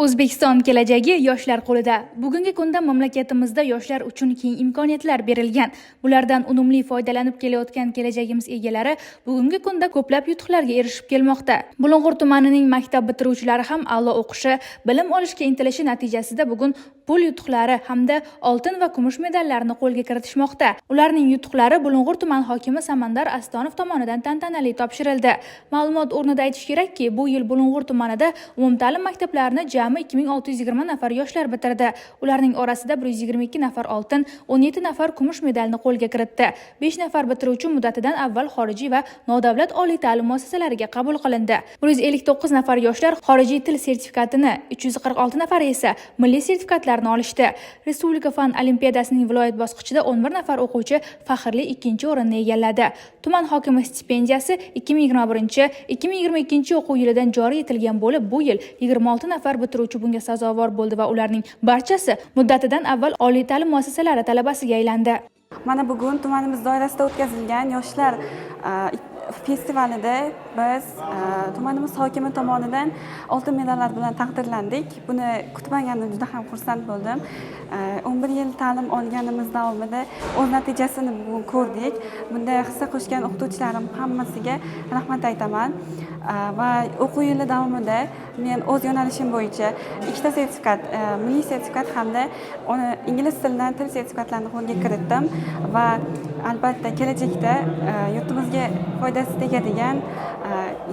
O'zbekiston kelajagi yoshlar qo'lida. Bugungi kunda mamlakatimizda yoshlar uchun keng imkoniyatlar berilgan. Bulardan unumli foydalanib kelayotgan kelajagimiz egalari bugungi kunda ko'plab yutuqlarga erishib kelmoqda. Bulung'ur tumanining maktab bitiruvchilari ham a'lo o'qishi, bilim olishga intilishi natijasida bugun pul yutuqlari hamda oltin va kumush medallarni qo'lga kiritishmoqda. Ularning yutuqlari Bulung'ur tuman hokimi Samandar Astonov tomonidan tantanali topshirildi. Ma'lumot o'rnida aytish kerakki, bu yil Bulung'ur tumanida umumta'lim maktablarini jami 2620 nafar yoshlar bitirdi. Ularning orasida 122 nafar oltin, 17 nafar kumush medalni qo'lga kiritdi. 5 nafar bitiruvchi muddatidan avval xorijiy va nodavlat oliy ta'lim muassasalariga qabul qilindi. 159 nafar yoshlar xorijiy til sertifikatini, 346 nafari esa milliy sertifikatlarni olishdi. Respublika fan olimpiadasining viloyat bosqichida 11 nafar o'quvchi faxrli ikkinchi o'rinni egalladi. Tuman hokimi stipendiyasi 2021-2022 o'quv yilidan joriy etilgan bo'lib, bu yil 26 nafar bitiruvchi bunga sazovor bo'ldi va ularning barchasi muddatidan avval oliy ta'lim muassasalari talabasiga aylandi. Mana bugun tumanimiz doirasida o'tkazilgan yoshlar festivalida biz tumanimiz hokimi tomonidan oltin medallar bilan taqdirlandik. Buni kutmagandim, juda ham xursand bo'ldim. 11 yil ta'lim olganimiz davomida o'z natijasini bugun ko'rdik. Bunda hissa qo'shgan o'qituvchilarim hammasiga rahmat aytaman. Va o'quv yili davomida men o'z yo'nalishim bo'yicha ikkita sertifikat, milliy sertifikat hamda uni ingliz tilidan til sertifikatlarini qo'lga kiritdim va albatta kelajakda yurtimizga foydasi tegadigan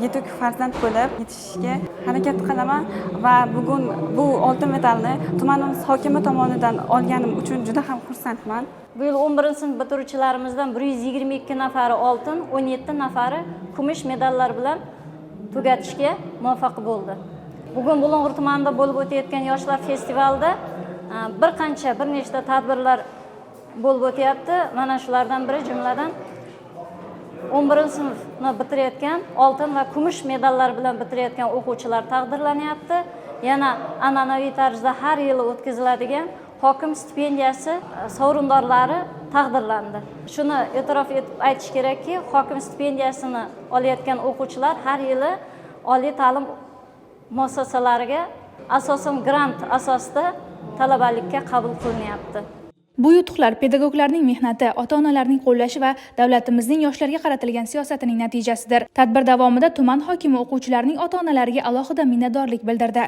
yetuk farzand bo'lib yetishishga harakat qilaman va bugun bu oltin medalni tumanimiz hokimi tomonidan olganim uchun juda ham xursandman. Bu yil 11 sinf bitiruvchilarimizdan 122 nafari oltin, 17 nafari kumush medallar bilan tugatishga muvaffaq bo'ldi. Bugun Bulung'ur tumanida bo'lib o'tayotgan yoshlar festivalida bir qancha, bir nechta tadbirlar bo'lib o'tyapti. Mana shulardan biri, jumladan, 11 sinfni bitirayotgan, oltin va kumush medallar bilan bitirayotgan o'quvchilar taqdirlanyapti. Yana an'anaviy tarzda har yili o'tkaziladigan hokim stipendiyasi sovrindorlari taqdirlandi. Shuni e'tirof etib aytish kerakki, hokim stipendiyasini olayotgan o'quvchilar har yili oliy ta'lim muassasalariga asosan grant asosida talabalikka qabul qilinyapti. Bu yutuqlar pedagoglarning mehnati, ota-onalarning qo'llashi va davlatimizning yoshlarga qaratilgan siyosatining natijasidir. Tadbir davomida tuman hokimi o'quvchilarning ota-onalariga alohida minnatdorlik bildirdi.